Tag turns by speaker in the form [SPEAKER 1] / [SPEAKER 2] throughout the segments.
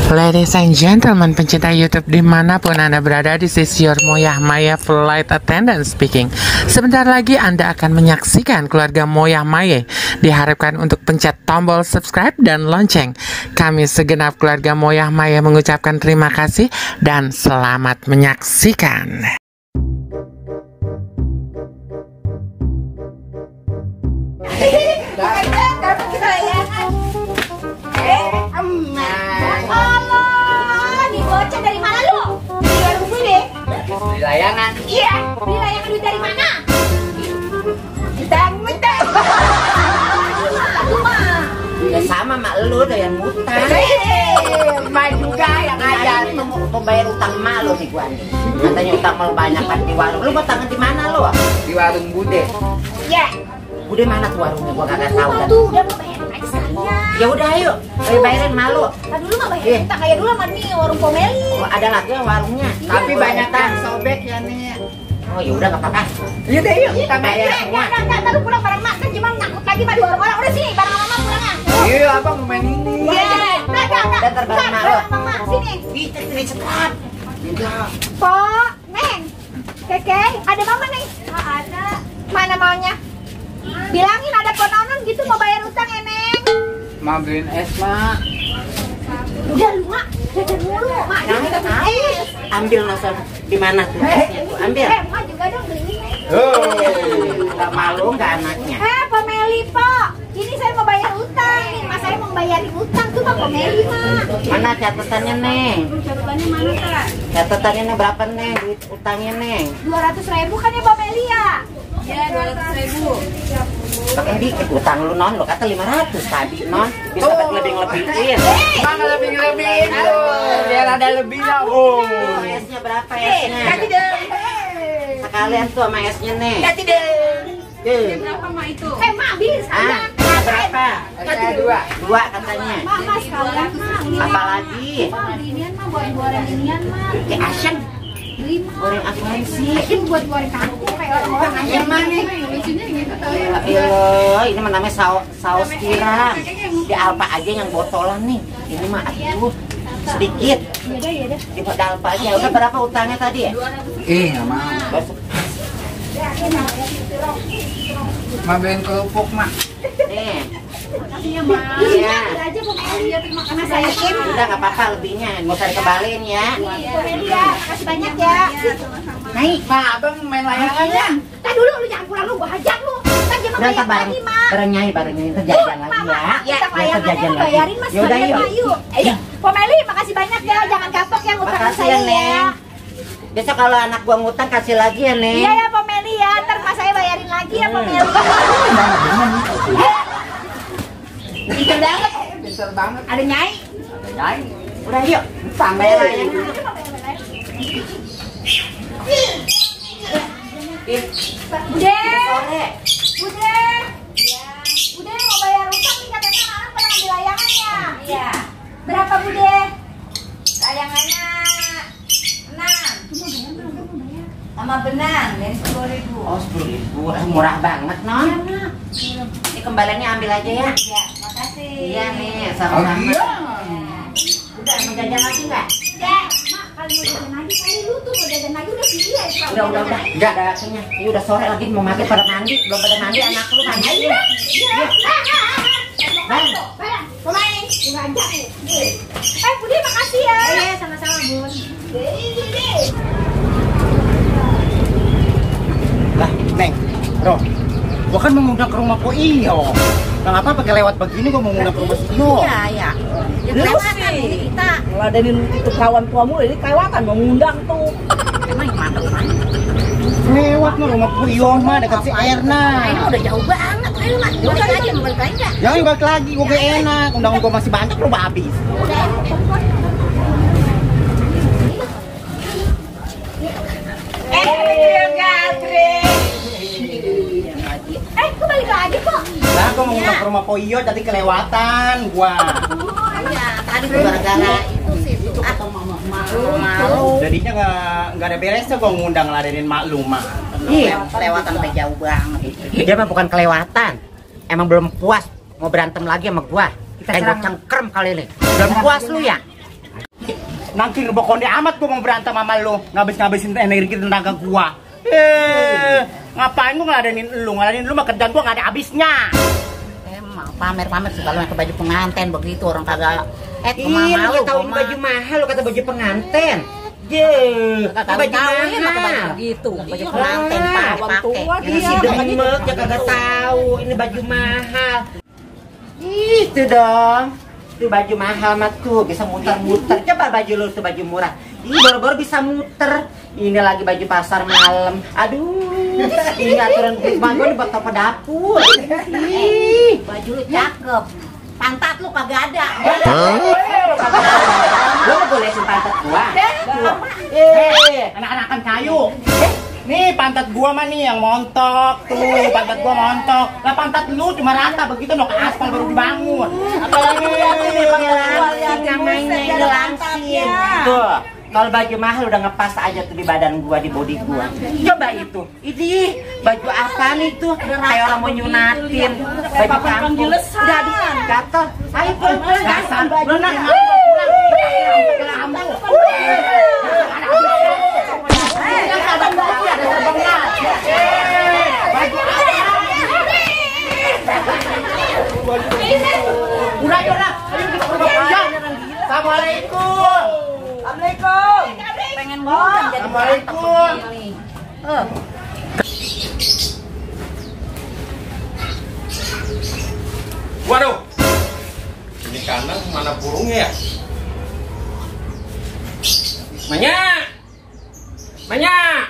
[SPEAKER 1] Ladies and gentlemen, pencinta YouTube dimanapun Anda berada, this is your Moyah Maya Flight Attendant speaking. Sebentar lagi Anda akan menyaksikan keluarga Moyah Maya. Diharapkan untuk pencet tombol subscribe dan lonceng. Kami segenap keluarga Moyah Maya mengucapkan terima kasih dan selamat menyaksikan.
[SPEAKER 2] Bocah dari mana lu? Di warung gue.
[SPEAKER 3] Beli layangan.
[SPEAKER 2] Iya, beli layangan duit dari mana? Utang. Lu mah.
[SPEAKER 3] Ya sama mak lu udah yang utang.
[SPEAKER 2] Mak juga yang ada.
[SPEAKER 3] Mau bayar utang mak lu nih gua nih. Katanya utang mau banyak kan di warung. Lu mau tangan di mana lu? Di warung Bude.
[SPEAKER 2] Iya.
[SPEAKER 3] Bude mana tuh warungnya gua kagak tahu kan.
[SPEAKER 2] Tuh udah mau bayar aja sekalian.
[SPEAKER 3] Ya udah ayo. Bayarin malu.
[SPEAKER 2] Tadi dulu mah bayar utang kayak dulu sama nih warung Pomeli.
[SPEAKER 3] Oh, ada lagi warungnya.
[SPEAKER 2] Iya,
[SPEAKER 3] Tapi banyak kan sobek ya nih. Oh ya udah enggak apa-apa. Iya deh yuk kita bayar semua.
[SPEAKER 2] Enggak, lu pulang bareng mak kan cuma nyangkut lagi mah di warung orang. Udah sini bareng sama mak pulangnya.
[SPEAKER 3] Iya, abang mau main ini.
[SPEAKER 2] Iya. Enggak.
[SPEAKER 3] Datang bareng mak lu.
[SPEAKER 2] Mak sini.
[SPEAKER 3] Ini cepat. Tidak.
[SPEAKER 2] Pok, Neng. Keke, ada mama nih? Nggak ada. Mana maunya? Bilangin ada kononon gitu mau bayar utang ya, Neng.
[SPEAKER 3] Mau beliin es, Mak.
[SPEAKER 2] Udah lu, Mak. Jajan mulu, Mak.
[SPEAKER 3] Ambil nosor di mana tuh esnya tuh? Ambil.
[SPEAKER 2] Mak juga dong beliin, Neng.
[SPEAKER 3] Enggak malu enggak anaknya.
[SPEAKER 2] Pak Meli, Pak. Ini saya mau bayar utang. Nih, Mas saya mau bayarin utang tuh, Pak Meli, Mak.
[SPEAKER 3] Mana catatannya, Neng?
[SPEAKER 2] Catatannya mana, Kak?
[SPEAKER 3] Catatannya berapa, Neng? Duit utangnya, Neng?
[SPEAKER 2] 200.000 kan ya, Pak Meli ya?
[SPEAKER 4] Iya, 200.000.
[SPEAKER 3] Pakai dikit utang lu, Non. Lu kata 500 tadi, Non. Bisa lebih-lebihin.
[SPEAKER 4] Mana lebih-lebihin tuh? Biar ada lebihnya.
[SPEAKER 3] Esnya berapa esnya?
[SPEAKER 2] Ganti deh.
[SPEAKER 3] Sekalian tuh sama esnya, Neng.
[SPEAKER 2] Ganti deh.
[SPEAKER 4] Berapa mah itu?
[SPEAKER 2] Mak, bilis
[SPEAKER 3] Ah,
[SPEAKER 2] aja.
[SPEAKER 3] berapa?
[SPEAKER 4] Saya dua.
[SPEAKER 3] Dua katanya.
[SPEAKER 2] Mak, sekalian, Mak.
[SPEAKER 3] Apalagi?
[SPEAKER 2] Mak, beliinian, Mak. Buat goreng inian, Mak.
[SPEAKER 3] Kayak Asian.
[SPEAKER 2] Beli, Mak.
[SPEAKER 3] Goreng apaan sih?
[SPEAKER 2] Ini buat goreng kangkung kayak orang-orang aja.
[SPEAKER 3] Yang mana?
[SPEAKER 4] Lucunya gitu tahu ya.
[SPEAKER 3] Ini mah namanya saus tiram. Di Alfa aja yang botolan nih. Ini mah aduh sedikit.
[SPEAKER 2] Iya dah.
[SPEAKER 3] Di Alfa aja. Udah berapa utangnya tadi ya?
[SPEAKER 4] Nggak mau. Mau beliin kerupuk, Mak.
[SPEAKER 3] Nih.
[SPEAKER 2] Iya,
[SPEAKER 3] Iya.
[SPEAKER 2] aja Bu Meli. Terima kasih saya Kim.
[SPEAKER 3] Udah nggak apa-apa lebihnya. Nggak usah dikembalin ya.
[SPEAKER 2] Bu Meli ya, makasih banyak ya.
[SPEAKER 3] Naik.
[SPEAKER 4] Mak, abang main layangan ya?
[SPEAKER 2] Tadi dulu lu jangan pulang lu, gua hajar lu. Kan jam
[SPEAKER 3] Udah
[SPEAKER 2] bayar
[SPEAKER 3] ntar bareng
[SPEAKER 2] lagi, Mak.
[SPEAKER 3] bareng nyai ntar jajan lagi ya.
[SPEAKER 2] Kita
[SPEAKER 3] Ntar
[SPEAKER 2] layangannya
[SPEAKER 3] jajan
[SPEAKER 2] lu
[SPEAKER 3] lagi.
[SPEAKER 2] bayarin Mas.
[SPEAKER 3] Yaudah
[SPEAKER 2] sekalian,
[SPEAKER 3] yuk.
[SPEAKER 2] Mak, yuk. Ayo. Bu Meli, makasih banyak ya. Jangan kapok yang utang
[SPEAKER 3] Makasih
[SPEAKER 2] saya
[SPEAKER 3] ya,
[SPEAKER 2] ya.
[SPEAKER 3] Neng. Besok kalau anak gua ngutang kasih lagi ya, Neng.
[SPEAKER 2] Iya ya, Bu Meli ya. Ntar Mas saya bayarin lagi ya, Bu Meli. Pinter banget.
[SPEAKER 4] Pinter banget.
[SPEAKER 2] Ada nyai.
[SPEAKER 3] Nyai. Udah yuk. Tambah layangan.
[SPEAKER 2] Bude.
[SPEAKER 3] Sore.
[SPEAKER 2] Bude. Bude mau bayar utang nih katanya anak pada ngambil layangannya. Iya. Berapa Bude? Layangannya 6. Sama benang dari 10.000.
[SPEAKER 3] Oh 10.000. Murah banget, Non. Ini kembaliannya ambil aja ya.
[SPEAKER 2] Iya, makasih.
[SPEAKER 3] Iya nih, sama-sama.
[SPEAKER 4] Iya.
[SPEAKER 3] Udah mau jajan lagi nggak?
[SPEAKER 2] Ya, Mak, kalau mau jajan lagi kali lu tuh mau jajan lagi udah pilih ya.
[SPEAKER 3] Udah. Enggak ada hasilnya. Ini udah sore lagi mau maghrib pada mandi. Belum pada mandi anak lu mandi.
[SPEAKER 2] Iya. Barang. Pemain. Ngajak nih. Budi makasih ya. Iya, sama-sama, Bun.
[SPEAKER 5] Lah, Neng, Bro, gua kan mau ngundang ke rumah Po Iyo. Kenapa pakai lewat begini gua mau ngundang ke rumah si Iyo?
[SPEAKER 6] Iya. Yang kelewatan ini kita. Ngeladenin itu kawan tuamu ini kelewatan mau ngundang tuh. Emang mana rumahnya?
[SPEAKER 5] Lewat mah rumah Po Iyo mah dekat si Erna.
[SPEAKER 6] Ini udah jauh banget. Ayo lah, balik lagi, mau balik lagi nggak?
[SPEAKER 5] Jangan balik lagi, gua gak enak. Undangan gua masih banyak, lu habis.
[SPEAKER 2] Kok balik lagi kok?
[SPEAKER 5] Lah, gua mau ngundang ke rumah Po Iyo, tadi kelewatan gua.
[SPEAKER 6] Iya, tadi tuh gara-gara itu sih tuh. Malu.
[SPEAKER 5] Jadinya nggak ada beresnya gua ngundang ladenin maklum mah.
[SPEAKER 3] Iya, kelewatan sampai jauh banget. Dia mah bukan kelewatan. Emang belum puas mau berantem lagi sama gua. Kayak gua cengkrem kali ini. Belum puas lu ya?
[SPEAKER 5] Nangking bokonde amat gua mau berantem sama lu. Ngabis-ngabisin energi tenaga gua. Ngapain gua ngeladenin lu mah kerjaan gua nggak ada habisnya.
[SPEAKER 3] Emang pamer-pamer segala macam baju pengantin begitu orang kagak.
[SPEAKER 4] Iya, lu tahu ini baju mahal, lu kata baju pengantin. Baju mahal
[SPEAKER 3] gitu. Baju pengantin pakai.
[SPEAKER 4] Ini si demek ya kagak tahu ini baju mahal. Itu dong. Itu baju mahal mah tuh bisa muter-muter. Coba baju lu tuh baju murah. Ih, baru-baru bisa muter. Ini lagi baju pasar malam. Aduh, ini aturan baju ini buat toko dapur.
[SPEAKER 3] Ih, baju lu cakep. Pantat lu kagak ada.
[SPEAKER 4] Lu mau bolehin pantat gua?
[SPEAKER 5] Anak-anakan kayu. Nih pantat gua mah nih yang montok tuh, pantat gua montok. Lah pantat lu cuma rata begitu no ke aspal baru dibangun.
[SPEAKER 4] Apalagi ini langsing namanya ini langsing. Tuh, kalau baju mahal udah ngepas aja tuh di badan gua, di body gua. Coba itu. Ini baju apa nih tuh? Kayak orang mau nyunatin. Baju kampung. Udah gatel. Ayo pulang.
[SPEAKER 5] Dasar lu nak udah. Ayo kita kerja. Assalamualaikum.
[SPEAKER 6] Assalamualaikum.
[SPEAKER 3] Pengen banget jadi
[SPEAKER 5] Assalamualaikum.
[SPEAKER 7] Waduh, ini kandang mana burungnya ya? Manya,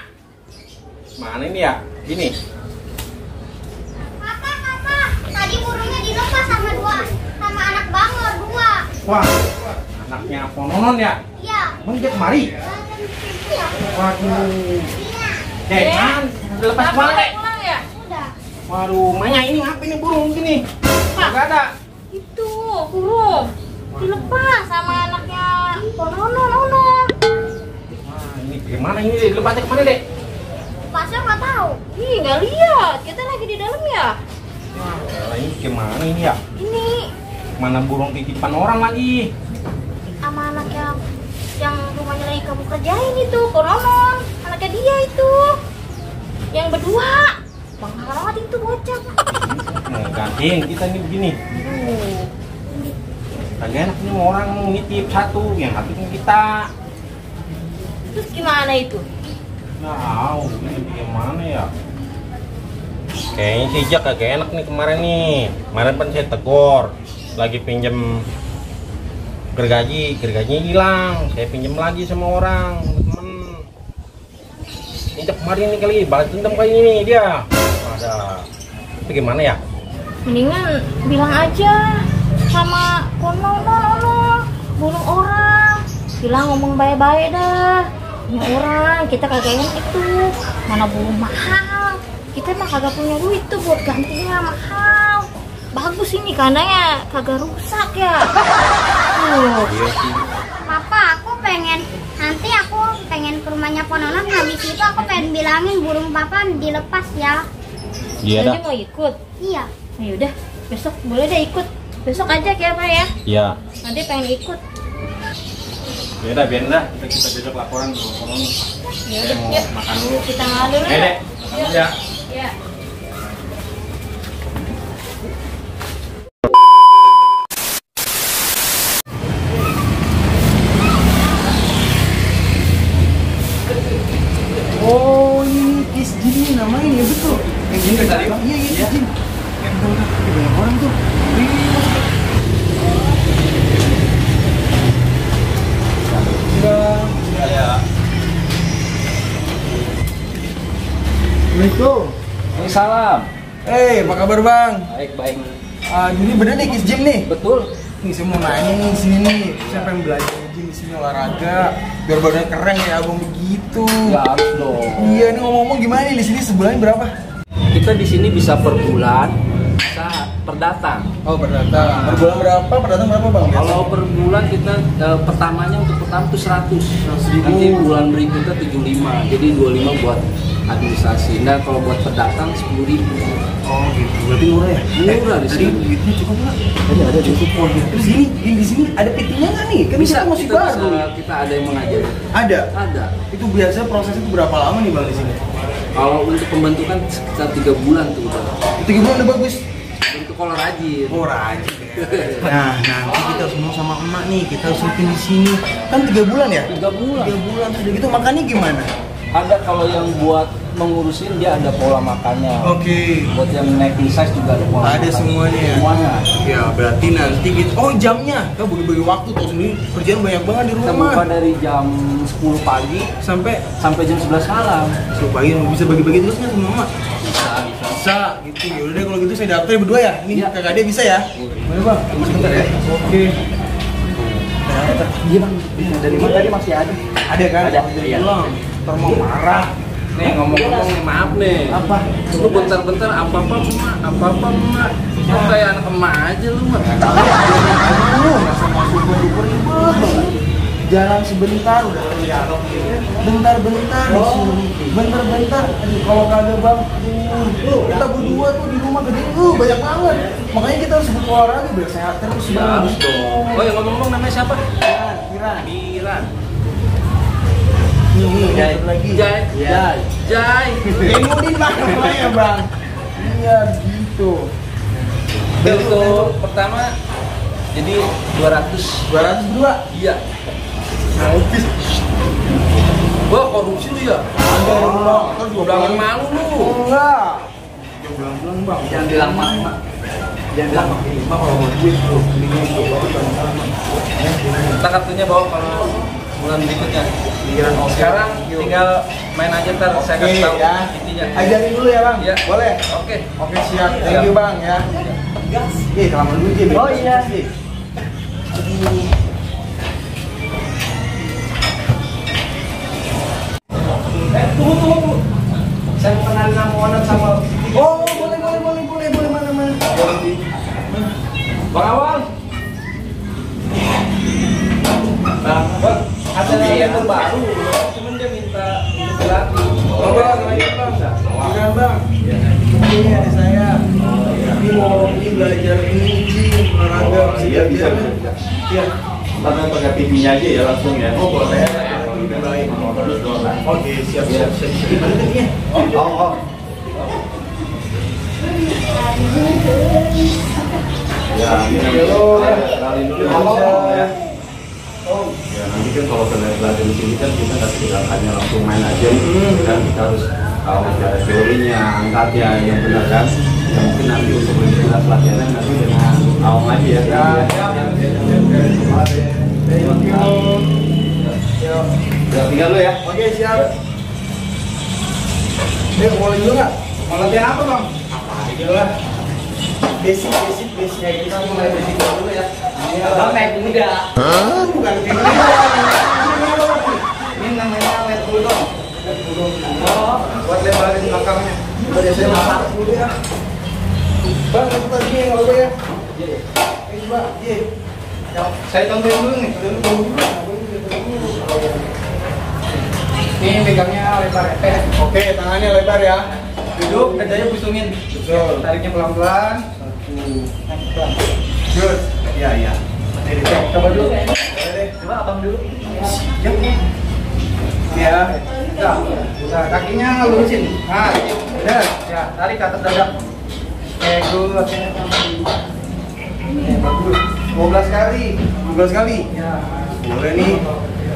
[SPEAKER 7] mana ini ya? Gini.
[SPEAKER 2] Kakak, tadi burungnya dilepas sama anak bangor dua.
[SPEAKER 7] Wah, anaknya Pononon ya?
[SPEAKER 2] Iya.
[SPEAKER 7] Emang dia kemari?
[SPEAKER 2] Iya.
[SPEAKER 7] Waduh. Kan, lepas kemana dek?
[SPEAKER 2] Udah.
[SPEAKER 7] Waduh, Manya ini ngapain nih burung gini? Gak ada.
[SPEAKER 2] Itu burung dilepas sama anaknya Nono.
[SPEAKER 7] Wah, ini gimana ini dek? Lepasnya kemana dek?
[SPEAKER 2] Pasnya nggak tahu. Ih, nggak lihat. Kita lagi di dalam ya.
[SPEAKER 7] Wah, ini gimana ini ya?
[SPEAKER 2] Ini
[SPEAKER 7] Mana burung titipan orang lagi?
[SPEAKER 2] sama anak yang rumahnya lagi kamu kerjain itu, Nonon. Anaknya dia itu. Yang berdua. Bangga banget itu bocah.
[SPEAKER 7] Nah, gantiin kita nih begini. Kagak enak nih orang nitip satu, yang satu kita.
[SPEAKER 2] Terus gimana itu?
[SPEAKER 7] Nah, ini gimana ya? Kayaknya si Jack kagak enak nih kemarin nih. Kemarin kan saya tegur, lagi pinjem gergaji hilang. Saya pinjem lagi sama orang, temen. Ini kemarin nih kali, balas dendam kayak ini dia. Ada. Itu gimana ya?
[SPEAKER 2] Mendingan bilang aja sama Nono, burung orang. Bilang ngomong baik-baik dah. Ini orang, kita kagak enak itu. Mana burung mahal. Kita mah kagak punya duit tuh buat gantinya mahal. Bagus ini kandangnya kagak rusak ya. Papa, aku pengen ke rumahnya Pononon. Habis itu aku pengen bilangin burung papa dilepas ya.
[SPEAKER 7] Iya dah.
[SPEAKER 2] Nanti mau ikut? Iya. Ya udah, besok boleh deh ikut. Besok aja ya Pak ya.
[SPEAKER 7] Iya.
[SPEAKER 2] Nanti pengen ikut.
[SPEAKER 7] Ya udah, biarin dah. Kita besok laporan dulu.
[SPEAKER 2] Ya
[SPEAKER 7] Saya
[SPEAKER 2] udah,
[SPEAKER 7] mau
[SPEAKER 2] yuk.
[SPEAKER 7] makan dulu.
[SPEAKER 2] Kita makan dulu.
[SPEAKER 7] Dek,
[SPEAKER 2] Yuk.
[SPEAKER 7] ya.
[SPEAKER 2] Ya.
[SPEAKER 5] Oh, ini Kiss Jin namanya ya betul. Yang ini tadi. Iya, Kiss Jin. Banyak orang tuh.
[SPEAKER 7] Ya.
[SPEAKER 5] Assalamualaikum.
[SPEAKER 8] Waalaikumsalam.
[SPEAKER 5] Apa kabar bang?
[SPEAKER 8] Baik.
[SPEAKER 5] Jadi bener nih Kiss Jin nih.
[SPEAKER 8] Betul.
[SPEAKER 5] Nih saya mau nanya nih sini nih. Siapa yang belajar gym di sini olahraga? Biar badannya keren kayak abang begitu.
[SPEAKER 8] Ya harus dong.
[SPEAKER 5] Iya nih ngomong-ngomong gimana nih di sini sebulan berapa?
[SPEAKER 8] Kita di sini bisa per bulan, bisa perdatang.
[SPEAKER 9] Oh, perdatang. Per bulan berapa? Perdatang berapa bang?
[SPEAKER 8] Kalau per bulan kita pertamanya untuk pertama itu 100. Nanti bulan berikutnya 75. Jadi 25 buat administrasi. Nah kalau buat pendatang 10.000.
[SPEAKER 9] Oh gitu. Berarti murah ya?
[SPEAKER 8] Murah di sini.
[SPEAKER 9] Duitnya cukup nggak? Ada cukup. Oh gitu. Terus di sini ada PT-nya nggak nih? Kan
[SPEAKER 8] Bisa,
[SPEAKER 9] kita masih baru.
[SPEAKER 8] kita ada yang mengajar.
[SPEAKER 9] Ada.
[SPEAKER 8] Ada.
[SPEAKER 9] Itu biasa prosesnya itu berapa lama nih bang di sini?
[SPEAKER 8] Kalau untuk pembentukan sekitar 3 bulan tuh udah.
[SPEAKER 9] 3 bulan udah bagus.
[SPEAKER 8] Untuk kalau rajin.
[SPEAKER 9] Oh rajin. Nah nanti kita harus ngomong sama emak nih. Kita harus syuting di sini. Kan 3 bulan ya?
[SPEAKER 8] 3 bulan.
[SPEAKER 9] 3 bulan sudah gitu. Makannya gimana?
[SPEAKER 8] Ada kalau yang buat mengurusin dia ada pola makannya.
[SPEAKER 9] Oke.
[SPEAKER 8] Buat yang naik size juga ada pola.
[SPEAKER 9] Ada
[SPEAKER 8] makan.
[SPEAKER 9] semuanya ya?
[SPEAKER 8] Semuanya.
[SPEAKER 9] Ya berarti nanti gitu. Oh jamnya. Kita bagi waktu tuh sendiri. Kerjaan banyak banget di
[SPEAKER 8] Kita
[SPEAKER 9] rumah.
[SPEAKER 8] buka dari jam 10 pagi
[SPEAKER 9] Sampai
[SPEAKER 8] jam 11 malam.
[SPEAKER 9] supaya bisa bagi-bagi terus nggak sama mama?
[SPEAKER 8] Bisa.
[SPEAKER 9] Bisa gitu. Ya udah deh kalau gitu saya daftar berdua ya. Ini
[SPEAKER 8] Iya.
[SPEAKER 9] kakak dia bisa ya? Boleh bang. Tunggu sebentar ya. Oke.
[SPEAKER 8] Iya bang. Dari mana tadi masih ada?
[SPEAKER 9] Ada kan?
[SPEAKER 8] Ada. Iya.
[SPEAKER 9] Belum. Ntar mau marah.
[SPEAKER 7] Nih ngomong-ngomong nih, maaf nih.
[SPEAKER 9] Apa?
[SPEAKER 7] Lu bentar-bentar apa-apa emak. Lu kayak anak emak aja lu mah.
[SPEAKER 9] Masa masuk super jalan sebentar udah dialog bentar-bentar disuruh bentar-bentar kalau kagak bang kita berdua tuh di rumah gede banyak banget makanya kita harus berolahraga biar sehat terus
[SPEAKER 7] Ya
[SPEAKER 9] bang.
[SPEAKER 7] harus dong. Oh ya ngomong-ngomong namanya siapa?
[SPEAKER 9] Kiran
[SPEAKER 7] Miran.
[SPEAKER 9] Jai lagi
[SPEAKER 7] Jai. Jai.
[SPEAKER 9] Emudin bang namanya bang iya gitu
[SPEAKER 7] Untuk pertama jadi 200. Iya.
[SPEAKER 9] habis
[SPEAKER 7] Wah korupsi lu ya?
[SPEAKER 9] ada bang ntar juga
[SPEAKER 7] Udah malu lu.
[SPEAKER 9] enggak bilang bang
[SPEAKER 8] Jangan bilang mak. Jangan bilang mak.
[SPEAKER 9] bang kalau mau duit bro
[SPEAKER 7] Kita kartunya bawa kalau bulan berikutnya. Sekarang tinggal main aja ntar saya kasih tahu
[SPEAKER 9] ya.
[SPEAKER 7] intinya.
[SPEAKER 9] Ajarin dulu ya bang.
[SPEAKER 7] Iya.
[SPEAKER 9] Boleh.
[SPEAKER 7] Oke.
[SPEAKER 9] Oke siap. Thank you bang ya. Kelamaan dulu Jim.
[SPEAKER 8] Oh iya.
[SPEAKER 7] Tunggu. Saya pernah namonan sama
[SPEAKER 9] Oh boleh mana.
[SPEAKER 7] Bang Awal. Bang, ada yang baru, cuman dia minta dilatih.
[SPEAKER 9] Oh bang, bang. Bang. Ini ada saya. Ini mau belajar ini olahraga. Iya bisa. Iya.
[SPEAKER 8] Karena pakai pipinya aja ya langsung ya.
[SPEAKER 9] Oh boleh. Oke siap. Gimana tadinya? Oh.
[SPEAKER 8] Ya,
[SPEAKER 9] Halo.
[SPEAKER 8] kenalin dulu ya. Ya nanti kan kalau kalian belajar di sini kan kita nggak tinggal hanya langsung main aja, kan kita harus tahu cara teorinya, angkatnya yang benar kan. Ya mungkin nanti untuk lebih jelas latihannya nanti dengan awam aja ya. Ya tinggal lu ya.
[SPEAKER 9] Oke siap. Mulai dulu nggak?
[SPEAKER 7] Mau latihan apa bang?
[SPEAKER 9] Apa aja lah. Basic.
[SPEAKER 7] Ya kita mulai basic dulu ya.
[SPEAKER 8] Bang naik kuda.
[SPEAKER 9] Bukan kayak
[SPEAKER 7] Ini namanya let bulldog. Oh, buat lebarin belakangnya.
[SPEAKER 9] saya masak dulu ya. Bang, itu tadi yang apa ya? Ini coba,
[SPEAKER 7] Saya contohin dulu nih. Ini pegangnya lebar.
[SPEAKER 9] Oke, tangannya lebar ya.
[SPEAKER 7] Duduk, dadanya pusungin.
[SPEAKER 9] Betul.
[SPEAKER 7] Tariknya pelan-pelan.
[SPEAKER 9] Good. Iya.
[SPEAKER 7] Coba dulu.
[SPEAKER 9] Boleh deh.
[SPEAKER 7] Coba abang dulu.
[SPEAKER 9] Siap nih. Ya.
[SPEAKER 7] Nah, kakinya lurusin. Nah, udah. Ya, tarik ke atas dada. Oke, good. Bagus. 12 kali.
[SPEAKER 9] 12 kali.
[SPEAKER 7] Ya.
[SPEAKER 9] Boleh nih.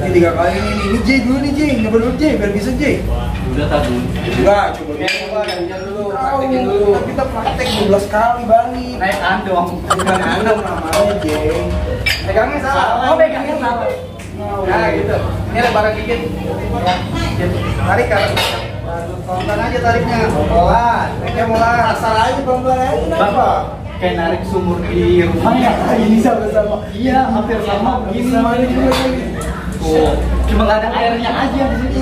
[SPEAKER 9] Ini 3 kali nih. Ini J dulu nih J. Nyoba dulu J biar bisa J.
[SPEAKER 8] Udah tadi.
[SPEAKER 9] Enggak, coba
[SPEAKER 7] Oke,
[SPEAKER 9] dulu.
[SPEAKER 7] coba gantian dulu. Praktekin dulu.
[SPEAKER 9] Tapi kita praktek 12 kali Bani.
[SPEAKER 7] Naik andong.
[SPEAKER 9] Bukan anak namanya J.
[SPEAKER 7] Pegangnya salah. Oh, pegangnya salah. Nah, gitu. Ini lebaran dikit. Ya. Tarik kan. Pelan aja tariknya. Pelan. Naiknya pelan.
[SPEAKER 9] Asal aja pelan-pelan aja. Kenapa?
[SPEAKER 8] Kayak narik sumur di rumah ya.
[SPEAKER 9] Ini sama-sama.
[SPEAKER 8] Iya, hampir sama.
[SPEAKER 9] Ini sama ini juga.
[SPEAKER 8] Cuma nggak ada airnya aja di sini.